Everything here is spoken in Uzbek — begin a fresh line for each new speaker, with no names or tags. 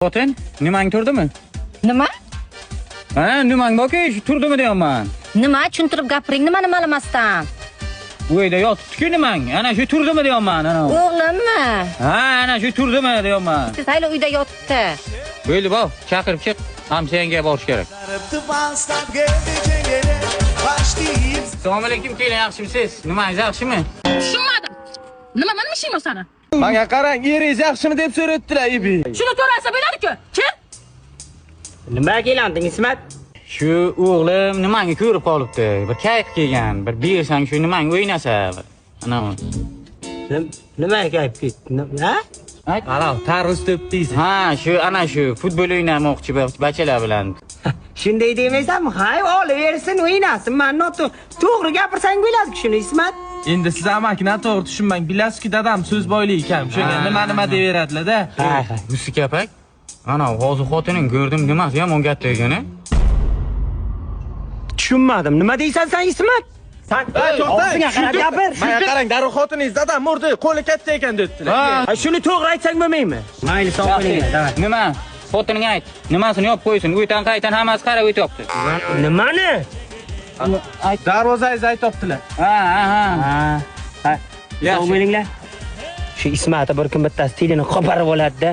Xotin, nimang turdimi?
Nima?
Ha, nimang borku, shu turdimi deyapman.
Nima tushuntirib gapiring, nimani ma'lumasdan?
Uyda yotibdi-ku nimang. Ana shu turdimi deyapman, ana.
O'g'limmi?
Ha, ana shu turdimi deyapman.
Siz hali uyda yotibdi.
Bo'ldi, bor, chaqirib chiq. Hamsoyangga borish kerak. Assalomu alaykum, kelin, yaxshimisiz? Nimangiz yaxshimi?
Tushunmadim. Nima nima ishing bor sani?
Manga qarang, eringiz yaxshimi deb so'rayaptilar, ibi.
Shuni to'lasa bo'ladi-ku. Kim?
Nima kelanding, Ismat?
Shu o'g'lim nimangni ko'rib qolibdi. Bir kayf kelgan, bir bersang shu nimang o'ynasa. Bir. Ana.
Nima kayf ketdi? Ha?
Ayt.
Ana, tarvuz to'p deysiz.
Ha, shu ana shu futbol o'ynamoqchi bachalar bilan.
Shunday demaysanmi? Hay, olaversin, o'ynasin. Man to'g'ri gapirsang bo'ladi shuni, Ismat.
Endi siz amaki noto'g'ri tushunmang. Bilasizki, dadam so'z boyligi kam. Shunga nima nima deyaveradilar-da.
Ha, ha.
Musi kapak. Ana hozir xotining ko'rdim, nimasi yomon katta ekan, a?
Tushunmadim. Nima deysan sen, Ismat? Sen og'zingga qarab gapir.
Manga qarang, darrov xotiningiz dadam urdi, qo'li katta ekan debdilar.
Ha, shuni to'g'ri aytsang bo'lmaymi? Mayli, sog' bo'ling. Давай.
Nima? Xotining ayt. Nimasini yopib qo'ysin. Uydan qaytan hammasi qarab o'tyapti.
Nimani?
Ayt.
Darvozangizni aytibdilar.
Ha, ha, ha.
Ha. Ha.
Yaxshi.
Sog' bo'linglar. Shu Ismatni bir kun bittasi tilini qoparib oladi-da.